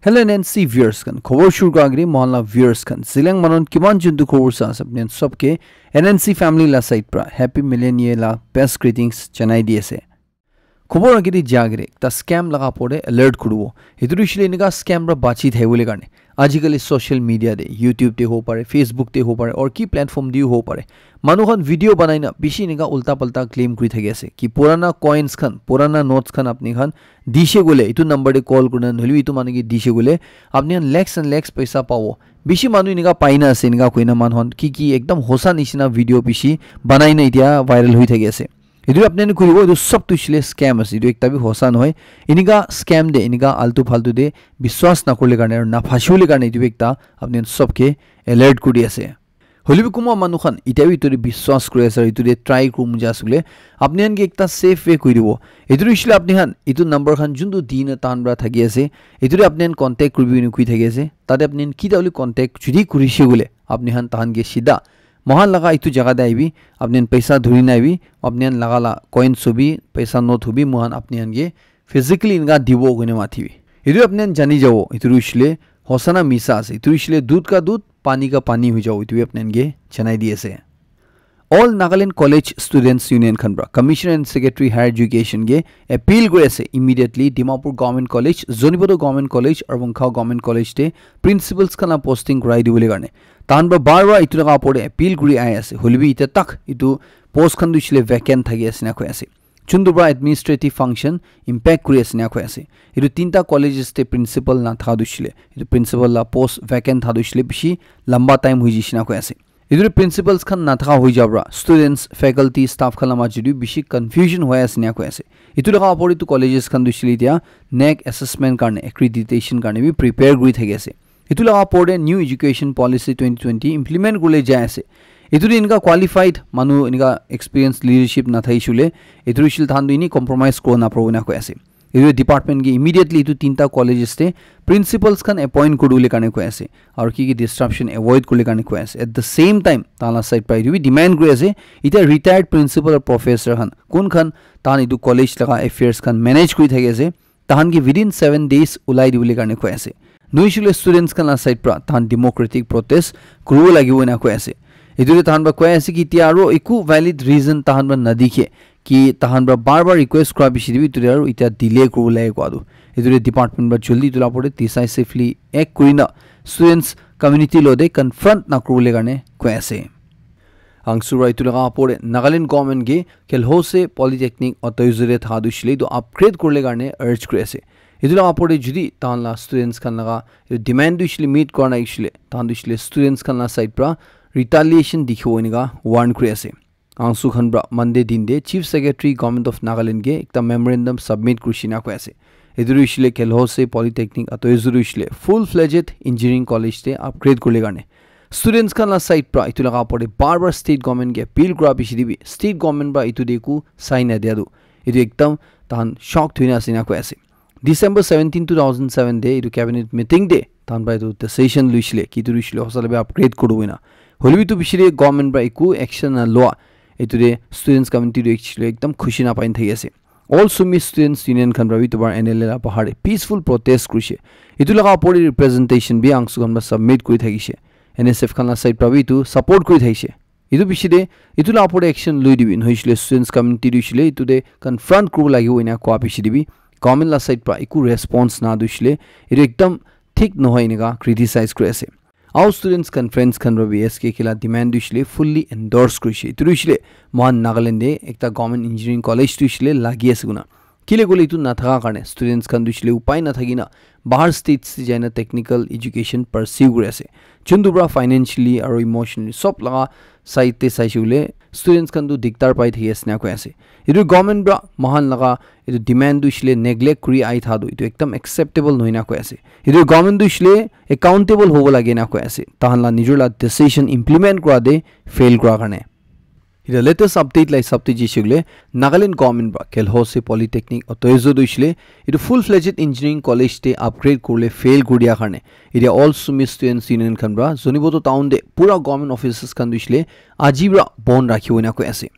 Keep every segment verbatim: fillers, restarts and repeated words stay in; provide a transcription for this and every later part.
Hello N N C viewers khan, khobor shuru kura agere mohan la viewers khan, Zeliang manu khan kiman juntu khobor sa ase, apni khan sob ke N N C family la side pra Happy Millennium la best greetings janai di ase. Khobor agere jagere ekta scam laga pore alert kuribo. Hitu hoishe le enika scam pra bachi thakibole karne ajikali social media te, YouTube te hobo pare, Facebook te hobo pare, or ki platform te hobo pare, manu khan video banai na bishi enika ulta palta claim kuri thaki ase ki purana coins khan, purana notes khan apni khan dishe gole, itu number te call kurina, nohole bi itu manu ke dishe gole, apni khan lakhs and lakhs paisa pabo. Bishi manu enika pai na ase, enika koina manu khan ki ki ekdam hosa nishina video bishi banai na itya viral hoi thaki ase. Itu apni khan kuribo, itu sob tu hoishe le scam ase, itu ekta bi hosa nohoi. Enika scam te, enika altu faltu te biswas nakurle karne aru naphasibole karne itu bi ekta apni khan sob ke alert kuri ase. Hoilebi kunba manu khan itya bi itu te biswas kuri ase aru itu te try kuribo mon jai ase koile, apni khan ke ekta safe way koi dibo. Itu hoishe le apni khan itu number khan juntu di na tahan pra thaki ase, itu te apni khan contact kuribi ena koi thaki ase. Tate apni khan kita hole contact judi kurishe koile, apni khan tahan ke sida mohan laga itu jaga te ahibi, apni khan paisa dhuri na ahibi, apni khan laga la coins hobi, paisa note hobi, mohan apni khan ke physically enika dibo koina matibi. Itu apni khan jani jabo, itu hoishe le hosa na misa ase, itu hoishe le dudh ka dudh, pani ka pani hoi jabo, itu bi apni khan ke janai di ase. All Nagaland College Students Union khan pra Commissioner and Secretary Higher Education ke appeal kuri ase, immediately Dimapur Government College, Zunheboto Government College, aru Wungkhav Government College te principals khan la posting kurai dibole karne. Tahan pra bar bar itu laga opor te appeal kuri ahi ase, hoilebi itya tak itu post khan tu hoishe le vacant thaki ase na koi ase. Juntu pra administrative function impact kuri ase na koi ase. Itu tinta colleges te principal nathaka tu hoishe le, itu principal la post vacant thaka tu hoishe le bishi lamba time hoi jai ase na koi ase. Itu te principals khan nathaka hoi jabo pra students, faculty, staff khan la majot te bishi confusion hoi ase na koi ase. Itu laga opor te itu colleges khan tu hoishe le itya NAAC assessment karne, accreditation karne bi prepare kuri thaki ase. Itu laga opor te New Education Policy twenty twenty implement kurile jai ase. Itu te enika qualified manu, enika experienced leadership nathakishe koile, itu hoishe le tahan tu eni compromise kuribo naparibo ena koi ase. Itu department ke immediately itu tinta colleges te principals khan appoint kuribole karne koi ase, aru ki ki disruption avoid kuribole karne koi ase. At the same time, tahan la side pra itu bi demand kuri ase, itya retired principal aru professor khan, kun khan tahan itu college laga affairs khan manage kuri thaki ase, tahan ke within seven days ulai dibole karne koi ase. Nohoishe koile students khan la side pra tahan democratic protest kuribo lagibo ena koi ase. Itu te tahan pra koi ase ki itya aru eku valid reason tahan pra nadikhe ki tahan pra bar bar request kura piche te bi itu te aru itya delay kuribo lage koa tu. Itu te department pra jaldi itu la opor te decisively act kurina students community lo te confront nakuribole karne koi ase. Angsu pra itu laga opor te Nagaland government ke Khelhose Polytechnic Otoizu te thaka tu hoishe le itu upgrade kuribole karne urge kuri ase. Itu laga opor te judi tahan la students khan laga itu demand tu hoishe le meet kura nai hoishe le, tahan tu hoishe le students khan la side pra retaliation dikhibo enika warn kuri ase. Angsu khan pra Monday din te Chief Secretary Government of Nagaland ke ekta memorandum submit kurishe na koi ase. Itu tu hoishe le Khelhose Polytechnic Otoizu tu hoishe le full fledged engineering college te upgrade kuribole karne. Students khan la side pra itu laga opor te bar bar state government ke appeal kura piche te bi state government pra itu te eku sign nadia tu, itu ekdam tahan shocked hoina ase ena koi ase. December seventeen, two thousand seven te itu cabinet meeting te tahan pra itu decision loishe le ki itu loishe le hosa la bi upgrade kuribo ena. Hoilebi itu piche te government pra eku action naloa, itu te students community tu actually ekdam khushi napai thaki ase. All Sumi Students Union khan pra bi itu bar N L A la bahar te peaceful protest kurishe. Itu laga opor te representation bi Angsu khan pra submit kuri thakishe. N S F khan la side pra bi itu support kuri thakishe. Itu piche te, itu la opor te action loi dibi, nohoishe le students community tu hoishe le itu te confront kuribo lagibo ena koa piche te bi government la side pra eku response na tu hoishe le itu ekdam thik nohoi enika criticize kuri ase. Aru students conference khan pra bi S K K la demand tu hoishe le fully endorse kurishe. Itu tu hoishe le mohan Nagaland te ekta government engineering college tu hoishe le lagi ase koina. Kile koile itu nathaka karne students khan tu hoishe le upai nathaki na bahar states te jai na technical education pursue kuri ase. Juntu pra financially aru emotionally sob laga side te saishe koile students khan tu dikdar pai thaki ase na koi ase. Itu government pra mohan laga itu demand tu hoishe le neglect kuri ahi tha tu itu ekdam acceptable nohoi na koi ase. Itu government tu hoishe le accountable hobo lage na koi ase, tahan la nijor la decision implement kura te fail kura karne. Ite latest update la hisab te jaise koile, Nagaland government pra Khelhose Polytechnic Otoizo tu hoishe le itu full fledged engineering college te upgrade kuribole fail kuri dia karne, ite All Sumi Students Union khan pra Zunheboto town te pura government offices khan tu hoishe le aji pra bon rakhibo ena koi ase.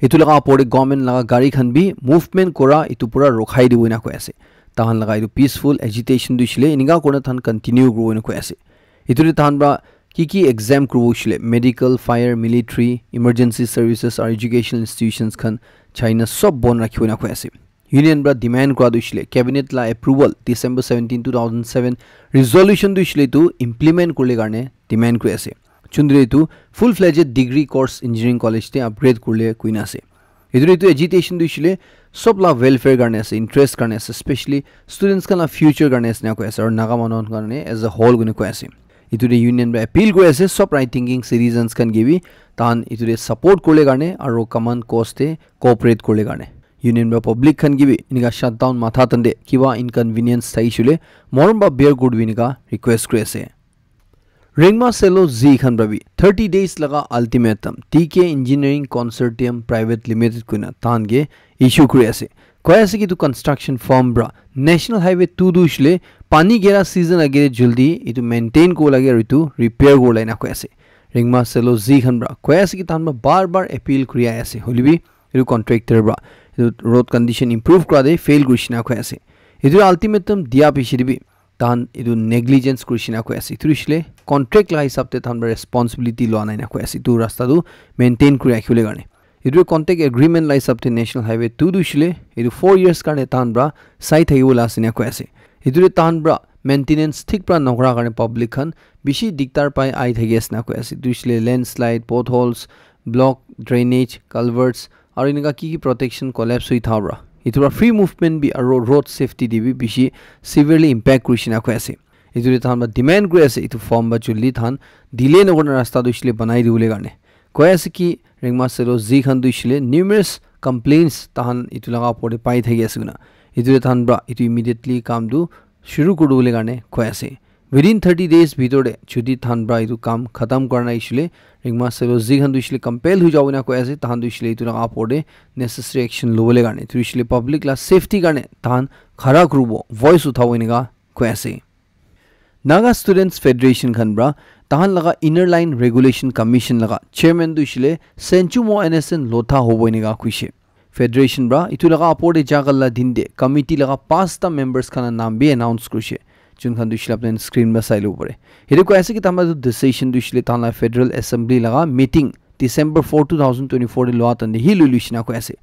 Itu laga opor te government laga gari khan bi movement kura itu pura rokhai dibo ena koi ase. tahan laga etu peaceful agitation tu hoishile enika kurina tahan continue kuribo ena koi ase. Etu te tahan pra ki ki exam kuribo hoishile medical, fire, military, emergency services aru educational institutions khan China sob bon rakhibo ena koi ase. Union pra demand kura tu hoishile cabinet la approval December seventeen, two thousand seven resolution tu hoishile tu implement kurle karne demand kuri ase. Chundre tu full fledged degree course engineering college te upgrade kurle kuina ase. Etu etu agitation tu hoishile sob la welfare karne ase, interest karne ase, especially students khan la future karne ase na koi ase aru Naga manu khan karne as a whole koi ase. Etu te union pra appeal kuri ase sob right thinking citizens khan ke bi tahan etu te support kurle karne aru common cause te cooperate kurle karne. Union pra public khan ke bi enika shutdown matha tande kiba inconvenience thai shule morom ba bear kuri dibi enika request kuri ase. Rengma Selo Z khan pra bi thirty days laga ultimatum T K Engineering Consortium Private Limited kuina tahan ke issue kuri ase. Koi ase ki tu construction firm pra National Highway two tu hoishile pani gera season age juldi etu maintain kuri lage aru etu repair kuri la ena koi ase. Rengma Selo Z khan pra koi ase ki tahan pra bar bar appeal kuri ai ase. Hoile bi etu contractor pra etu road condition improve kura te fail kuri shina koi ase. Etu ultimatum dia piche te bi tahan etu negligence kuri shina koi ase. Etu hoishile contract la hisab te tahan pra responsibility lua nai na koi ase. Etu rasta tu maintain kuri rakhibole karne. Etu contract agreement la hisab te National Highway two tu hoishile etu four years karne tahan pra sai thakibo la ase na koi ase. Etu te tahan pra maintenance thik pra nokra karne public khan bishi diktar pai ai thaki ase na koi ase. Etu hoishile landslide, potholes, block drainage, culverts, aru enika ki ki protection collapse hui tha pra. Etu pra free movement bi aru road safety te bi bishi severely impact kuri shina koi ase. Etu te tahan pra demand kuri ase etu firm pra juldi tahan delay nokurina rasta tu hoishile banai dibole karne. Koi ase ki Rengma Selo Z khan tu hoishile numerous complaints tahan etu laga opor te pai thaki ase koina. Etu te tahan pra etu immediately kam tu shuru kuri dibole karne koi ase. Within thirty days bhitor te jodi tahan pra etu kam khatam kura nai hoishile Rengma Selo Z khan tu hoishile compel hui jabo na koi ase, tahan tu hoishile etu laga opor te necessary action lobole karne. Etu hoishile public la safety karne tahan khara kuribo, voice uthabo enika koi ase. Naga Students Federation khan pra tahan laga Inner Line Regulation Commission laga chairman tu hoishile Senchumo N S N Lotha hobo enika koishe. Federation pra etu laga opor te jagal la din te committee laga pasta members khan la naam bi announce kurishe. Jun khan tu hoishile apni screen pra sai lobo pare. Etu koi ase ki tahan pra etu decision tu hoishile tahan la Federal Assembly laga meeting December four, two thousand twenty-four te lua tande hi lui luishina koi ase.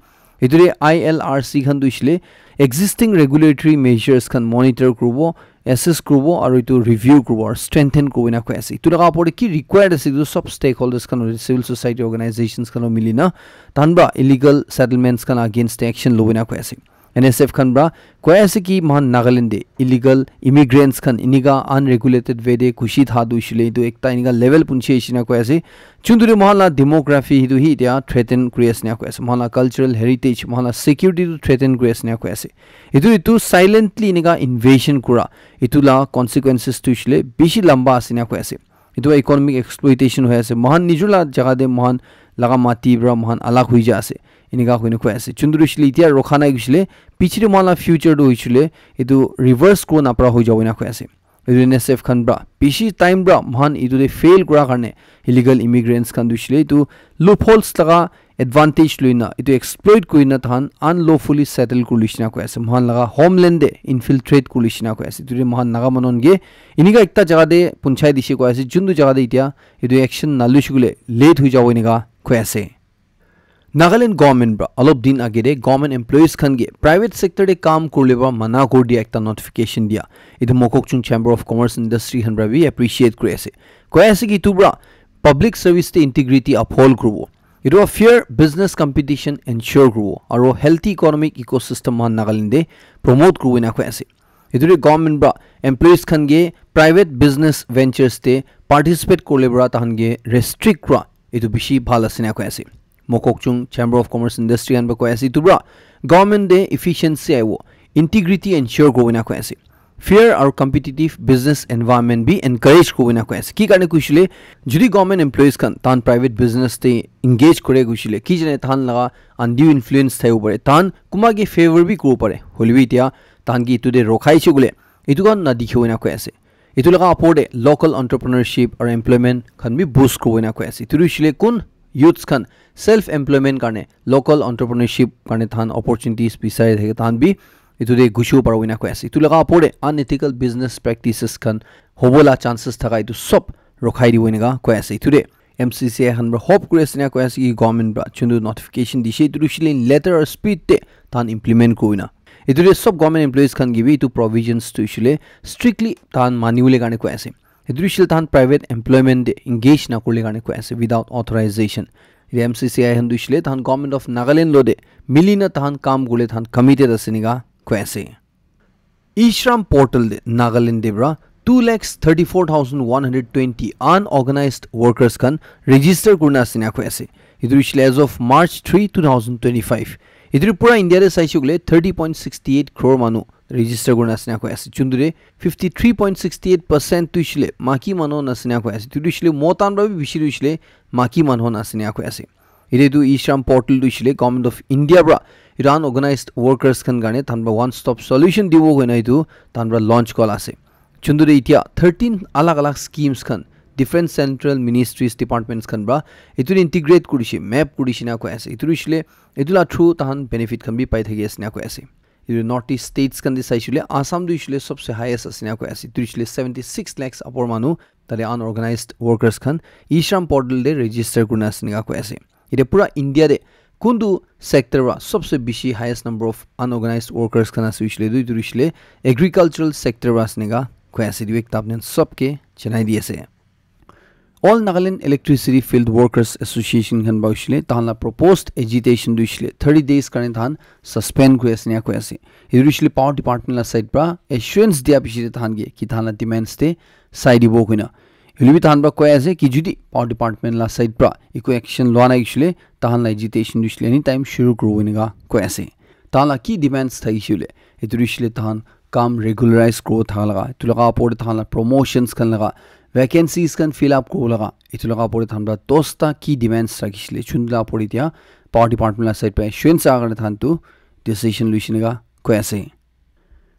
Etu te I L R C khan tu hoishile existing regulatory measures khan monitor kuribo, assess kuribo aru etu review kuribo aru strengthen kuribo ena koi ase. Etu laga opor te ki required ase etu sob stakeholders khan hoile civil society organizations khan mili na tahan pra illegal settlements khan against te action lobo ena koi ase. N S F khan pra koi ase ki mohan Nagaland te illegal immigrants khan enika unregulated way te khushi tha tu hoishile etu ekta enika level punchi ase na koi ase. Chunduri mohan la demography hitu hi etia threaten kuri ase na koi ase. Mohan la cultural heritage, mohan la security tu threaten kuri ase na koi ase. Etu etu silently enika invasion kura etu la consequences tu hoishile bishi lamba ase na koi ase. Etu economic exploitation hoi ase. Mohan nijor la jaga te mohan laga mati pra mohan alag hoi ja ase. Enika hoina koi ase. Chunduri hoishile etia rokha nai hoishile piche te mohan la future tu hoishile etu reverse kuri na para hoi jabo ena koi ase. Etu N S F khan pra bishi time pra mohan etu te fail kura karne illegal immigrants khan tu hoishile etu loopholes laga advantage loina etu exploit kurina tahan unlawfully settle kuri lishina koi ase. Mohan laga homeland te infiltrate kuri lishina koi ase. Etu te mohan Naga manu khan ke enika ekta jaga te punchai dishe koi ase. Juntu jaga te etia etu action naluishe koile late hoi jabo enika koi ase. Nagaland government pra alop din age te government employees khan ke private sector te kam kurle pra mana kuri dia ekta notification dia. Etu Mokokchung Chamber of Commerce Industry khan pra bi appreciate kuri ase. Koi ase ki etu pra public service te integrity uphold kuribo. Etu pra fair business competition ensure kuribo aru healthy economic ecosystem mohan Nagaland te promote kuribo ena koi ase. Etu te government pra employees khan ke private business ventures te participate kurle pra tahan ke restrict kura etu bishi bhal ase na koi ase. Mokokchung Chamber of Commerce Industry khan pra koi ase etu pra government te efficiency aibo, integrity ensure kuribo ena koi ase. Fair aru competitive business environment bi encourage kuribo ena koi ase. Ki karne koishile jodi government employees khan tahan private business te engage kore koishile ki jane tahan laga undue influence thaibo pare, tahan kunba ke favor bi kuribo pare. Hoile bi etia tahan ke etu te rokhai she koile etu khan na dikhibo ena koi ase. Etu laga opor te local entrepreneurship aru employment khan bi boost kuribo ena koi ase. Etu hoishile kun youths khan self employment karne local entrepreneurship karne tahan opportunities bisari thake tahan bi etu te gusibo paribo ena koi ase. Etu laga opor te unethical business practices khan hobo la chances thaka etu sob rokhai dibo eneka koi ase. Etu te M C C I khan para hope kuri ase ena koi ase ki government para chundu notification dishe etu tu shile letter or speed te tan implement kuri na. Etu te sob government employees khan ki bi etu provisions tu shile strictly tan mani bole karne koi ase. Etu tu shile tan private employment te engage na kurle karne koi ase without authorization. Etu M C C I khan tu shile tan government of Nagaland lo de mili na tan kam kurle tan committed ase nika koi ase. E-Shram portal de Nagaland de bra two lakhs thirty-four thousand one hundred twenty unorganized workers khan register kurina ase ena koi ase. Etu shile as of March three, two thousand twenty-five. Etu pura India de saishe kule thirty point sixty eight crore manu register kurina ase ena koi ase. Chundu de fifty-three point sixty eight percent tu shile maki manu na ase ena koi ase. Tu shile motan bra bi bishi tu shile maki manu na ase ena koi ase. Ite tu E-Shram portal tu shile Government of India pra ite unorganized workers khan karne than pra one stop solution dibo koina itu than pra launch kol ase. Chundu de itia thirteen alag alag schemes khan different central ministries departments khan pra itu integrate kurishe, map kurishe na koi ase. Itu shile itu la through tahan benefit khan bi pai thaki ase na koi ase. Itu North East states khan de saishile Assam tu shile sobse highest ase na koi ase. Itu shile seventy six lakhs apor manu tate unorganized workers khan E-Shram portal de register kurina ase ena koi ase. Ite pura India de kuntu sector wa sobse bishi highest number of unorganized workers khan ase hoishile tu itu hoishile agricultural sector wa ase ena koi ase. Itu ekta apni khan sobke janai di ase. All Nagaland Electricity Field Workers Association khan ba hoishile tahan la proposed agitation tu hoishile thirty days karne tahan suspend kuri ase ena koi ase. Itu hoishile power department la side pra assurance dia piche de tahan ke ki tahan la demands te sai dibo koina. Hoilebi tahan pra koi ase ki judi power department la side pra eku action lua nai hoishile tahan la agitation tu hoishile anytime shuru kuribo ena koi ase. Tahan la ki demands thakishe hoile itu hoishile tahan kam regularize kuribo thaka laga, itu laga opor te tahan la promotions khan laga, vacancies khan fill up kuribo laga, itu laga opor te tahan pra dosta ki demands rakhishe chun la opor te tia power department la side pra assurance aga tahan tu decision luishe ena koi ase.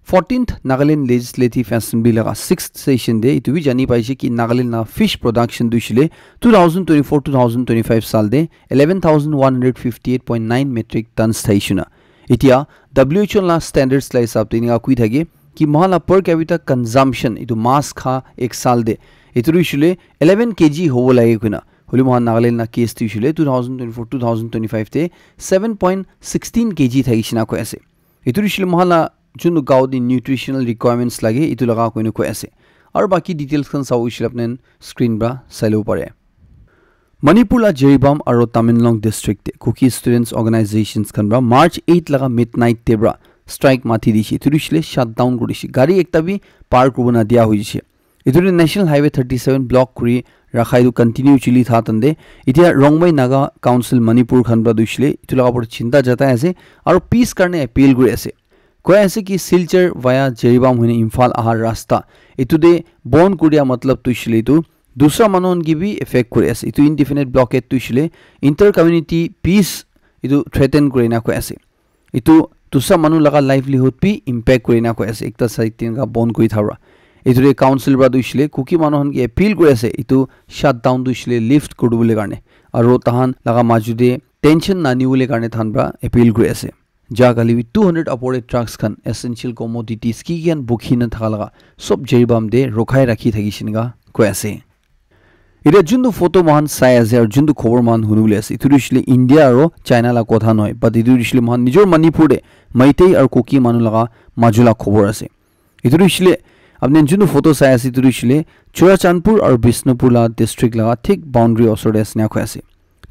Fourteenth Nagaland Legislative Assembly laga sixth session de itu bi jani paishe ki Nagaland la fish production tu hoishile two thousand twenty-four two thousand twenty-five sal de eleven thousand one hundred fifty-eight point nine metric tons thaishe na. Itia W H O la standards la hisab te ena koi thake ki mohan la per capita consumption itu mas kha ek sal de itu hoishile eleven K G hobo lage koina. Hoile mohan Nagaland la case tu hoishile two thousand twenty-four two thousand twenty-five te seven point sixteen K G thaishe na koi ase. Itu hoishile mohan la junu gao de nutritional requirements lage itu laga koina koi ase. Aru baki details khan sabo hoishile apni screen pra sai lobo pare. Manipur la Jiribam aru Tamenglong district te Kuki students organizations khan pra March eight laga midnight te pra strike mati dishe. Itu hoishile shutdown kuri dishe. Gari ekta bi par kuribo na dia hoishe. Itu de National Highway thirty-seven block kuri rakha itu continue chili tha tande. Itia Rongmei Naga Council Manipur khan pra tu hoishile itu laga opor chinta jatai ase aru peace karne appeal kuri ase. Koi ase ki Silchar via Jiribam hoine Imphal aha rasta itu de bon kuri dia matlab tu hoishile itu dusra manu khan ke bi affect kuri ase. Itu indefinite blockade tu hoishile inter community peace itu threaten kuri na koi ase. Itu dusra manu laga livelihood bi impact kuri na koi ase ekta side te eneka bon kuri thaka. Itu de council pra tu hoishile Kuki manu khan ke appeal kuri ase itu shutdown tu hoishile lift kuri dibole karne aru tahan laga maju de tension na nibole karne tahan pra appeal kuri ase. Ja kali bi two hundred apor de trucks khan essential commodities ki ki khan bukhi na thaka laga sob Jiribam de rokhai rakhi thakishe ena koi ase. Ite juntu photo mohan sai ase aru juntu khobor mohan hunibole ase, itu tu hoishile India aru China la kotha nohoi, but itu tu hoishile mohan nijor Manipur te Meitei aru Kuki manu laga maju la khobor ase. Itu tu hoishile apni khan juntu photo sai ase, itu tu hoishile Churachandpur aru Bishnupur la district laga thik boundary osor te ase ena koi ase.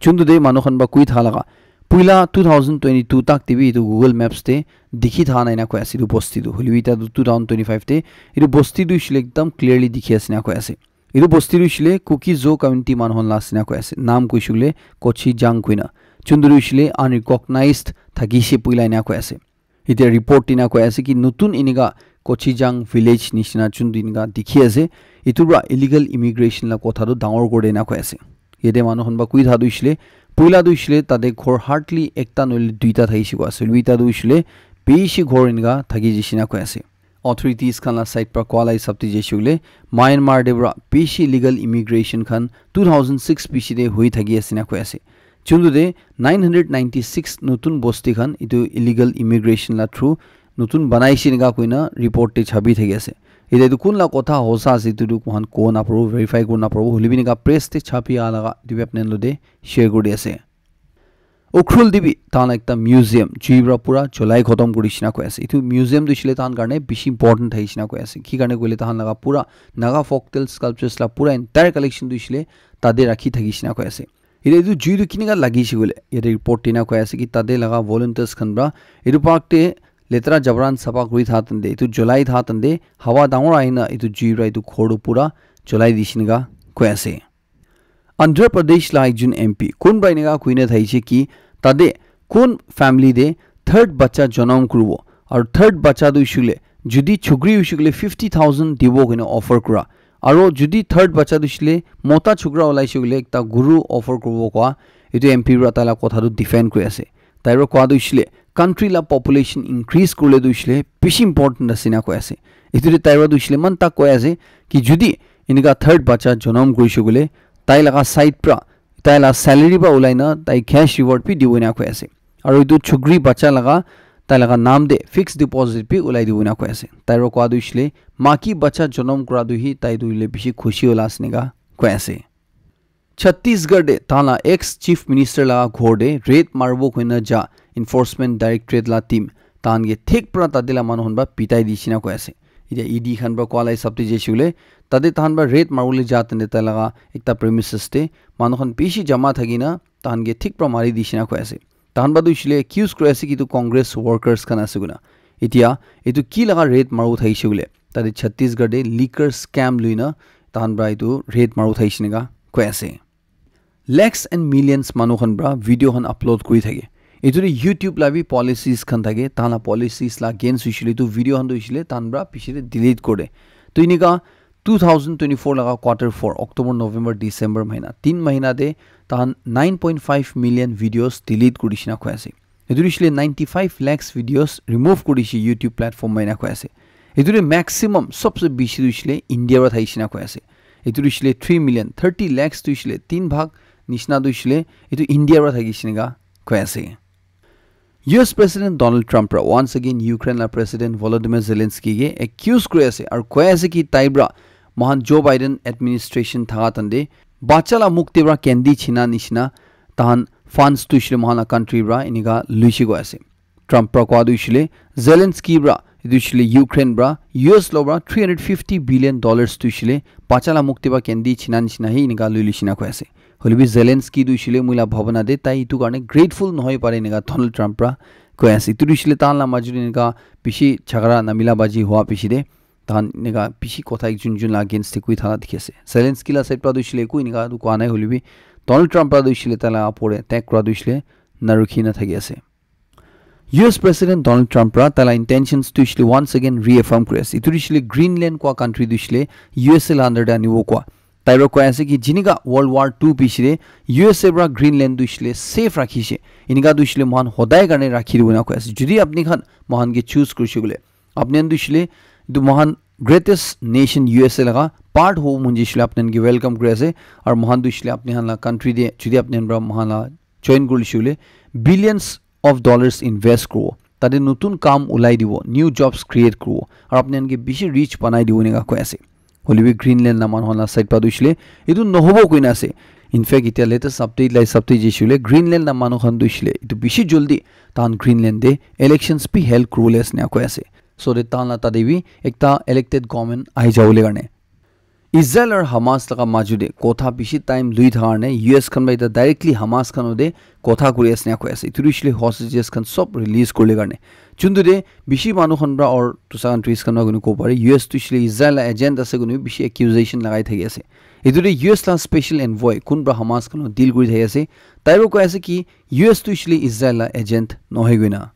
Juntu te manu khan para koi thaka laga puila two thousand twenty-two tak te bi itu Google Maps te dikhi thaka nai ena koi ase itu bosti tu. Hoilebi ita tu two thousand twenty-five te itu bosti tu hoishile ekdam clearly dikhi ase ena koi ase. Etu bosti tu hoishile Kuki-Zo community manu khan la ase ena koi ase. Naam koi shey koile Kochijang koina. Chunduri hoishile unrecognized thakishe puila ena koi ase. Etia report tina koi ase ki notun enika Kochijang village nishina chundu enika dikhi ase. Etu para illegal immigration la kotha tu dangor kuri ena koi ase. Yate manu khan para koi tha tu hoishile puila tu hoishile tate ghor hardly ekta nohoile duita thakishe koi ase. Hoilebi eta tu hoishile bishi ghor enika thaki jaishe na koi ase. Authorities khan la side para koa la hisab te jaishe koile, Myanmar te para bishi illegal immigration khan two thousand six bishi te hoi thaki ase na koi ase. Chundu te nine hundred ninety six notun bosti khan etu illegal immigration la through notun banaise enika koina report te chapi thaki ase. Etia etu kun la kotha hosa ase etu tu moikhan ko naparo, verify kuri naparo, hoilebi enika press te chapi aha laga etu bi apni khan logote share kuri ase. Ukhrul te bi tahan ekta museum jui para pura cholai khotom kuri shina koi ase. Etu museum tu hoishe le tahan karne bishi important thai shina koi ase. Ki karne koile tahan laga pura Naga folktale sculptures la pura entire collection tu hoishe le tate rakhi thaki shina koi ase. Etu etu jui tu kinika lagi she koile yate report tina koi ase ki tate laga volunteers khan para etu park te letera jabran sapa kuri tha tande etu cholai tha tande hawa dangor ahina etu jui para etu ghor tu pura cholai di shina koi ase. Andhra Pradesh la ekjon M P kunba enika koina thaise ki tate kun family te third bacha janam kuribo aru third bacha tu hoishe koile jodi chukri hoishe koile fifty thousand dibo koina offer kura aru jodi third bacha tu hoishe koile mota chukra olaishe koile ekta guru offer kuribo koa etu M P para taila kotha tu defend kuri ase. Tai para koa tu hoishe koile country la population increase kurile tu hoishe koile bishi important ase na koi ase. Etu te tai para tu hoishe koile eman tak koi ase ki jodi enika third bacha janam kurishe koile tai laga side pra tai la salary pra ulai na tai cash reward bi dibo ena koi ase. Aru etu chukri bacha laga tai laga naam te fixed deposit bi ulai dibo ena koi ase. Tai para koa tu hoishe koile maki bacha janam kura tu hi tai tu hoile bishi khushi wala ase enika koi ase. Chhattisgarh te tahan la ex chief minister laga ghor te raid maribo koina ja enforcement directorate la team tahan ke thik pra tate la manu khan pra pitai di shina koi ase. Etia E D khan pra koa la hisab te jaise koile tate tahan pra raid maribole ja tande tai laga ekta premises te manu khan bishi jama thaki na tahan ke thik pra mari di shina koi ase. Tahan pra tu hoishe koile accuse kuri ase ki etu Congress workers khan ase koina. Etia etu ki laga raid maribo thakishe koile tate Chhattisgarh te liquor scam lui na tahan pra etu raid maribo thakishe enika koi ase. Lakhs and millions manu khan pra video khan upload kuri thake. Etu te YouTube la bi policies khan thake, tahan la policies la against hoishe koile etu video khan tu hoishe koile tahan pra piche te delete kore de. To enika two thousand twenty-four laga quarter four, October, November, December mahina, tin mahina te tahan nine point five million videos delete kuri dishina koi ase. Etu hoishe koile ninety-five lakhs videos remove kuri dishe YouTube platform mahina koi ase. Etu te maximum sobse bishi tu hoishe koile India pra thakishe na koi ase. Etu tu hoishe koile three million, thirty lakhs tu hoishe koile tin bhag nishina tu hoishe koile etu India pra thakishe enika koi ase. U S President Donald Trump pra once again Ukraine la President Volodymyr Zelensky ke accuse kuri ase aru koi ase ki tai pra mohan Joe Biden administration thaka tande bacha la mukti pra candy china nishina tahan funds tu hoishe koile mohan la country pra enika luishe koi ase. Trump pra koa tu hoishe koile Zelensky pra etu hoishe koile Ukraine pra U S lo pra three hundred fifty billion dollars tu hoishe koile bacha la mukti pra candy china nishina hi enika lui luishe na koi ase. Hoilebi Zelensky tu hoishe koile moi la bhabana te tai etu karne grateful nohoi pare enika Donald Trump pra koi ase. Etu tu hoishe koile tahan la majot te enika bishi jhagara namila baji hua piche te tahan enika bishi kotha ekjon ekjon la against te koi thaka dikhi ase. Zelensky la side pra tu hoishe koile eku enika tu koa nai hoilebi Donald Trump pra tu hoishe koile tai la upor te attack kura tu hoishe koile na rukhi na thaki ase. U S President Donald Trump pra tai la intentions tu hoishe koile once again reaffirm kuri ase. Etu tu hoishe koile Greenland koa country tu hoishe koile U S A la under te anibo koa. Tai pra koi ase ki jinika World War two piche te U S A pra Greenland tu hoishe koile safe rakhishe. Enika tu hoishe koile mohan hodai karne rakhi dibo ena koi ase. Jodi apni khan mohan ke choose kurishe koile apni khan tu hoishe koile etu mohan greatest nation U S A laga part hobo mon jaise koile apni khan ke welcome kuri ase. Aru mohan tu hoishe koile apni khan la country te jodi apni khan pra mohan la join kuri lishe koile billions of dollars invest kuribo. Tate notun kam ulai dibo, new jobs create kuribo. Aru apni khan ke bishi rich banai dibo enika koi ase. Hoilebi Greenland la manu khan la side pra tu hoishe koile etu nohobo koina ase. In fact, etia latest update la hisab te jaise koile Greenland la manu khan tu hoishe koile etu bishi jaldi tahan Greenland te elections bi held kuribole ase enika koi ase. So that tahan la tate bi ekta elected government ahi jabole karne. Israel aru Hamas laga majo te kotha bishi time lui thaka karne U S khan para eta directly Hamas khan te kotha kuri ase na koi ase. Etu tu hoishe koile hostages khan sob release kuribole karne. Juntu te bishi manu khan para aru dusra countries khan para koina kobo pare. U S tu hoishe koile Israel la agent ase koina bishi accusation lagai thaki ase. Etu te U S la special envoy kun para Hamas khan deal kuri thaki ase. Tai para koi ase ki U S tu hoishe koile Israel la agent nohoi koina.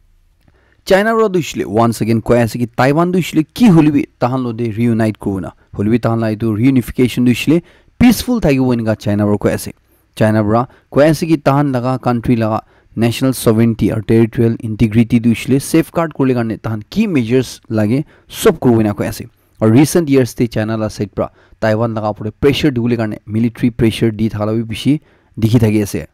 China para tu hoishe koile once again koi ase ki Taiwan tu hoishe koile ki hoile bi tahan logote reunite kuribo na. Hoile bi tahan la etu reunification tu hoishe koile peaceful thakibo enika China para koi ase. China para koi ase ki tahan laga country laga national sovereignty aru territorial integrity tu hoishe koile safeguard kuribole karne tahan ki measures lage sob kuribo enika koi ase. Aru recent years te China la side para Taiwan laga opor te pressure dibole karne military pressure di thaka la bi bishi dikhi thaki ase.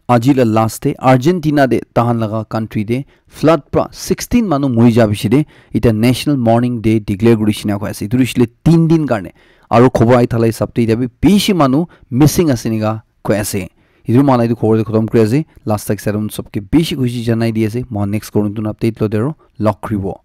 Aji la last te Argentina te tahan laga country te flood pra sixteen manu mori ja bishi te ita national mourning day declare kuri shina koi ase. Itu rishile tin din karne. Aru khobor ai thala hisab te ita bi bishi manu missing ase nika koi ase. Itu mala itu khobor te khotom kuri ase. Last tak sarum sobke bishi khushi janai di ase. Mo next korun tun update lo dero lok kribo.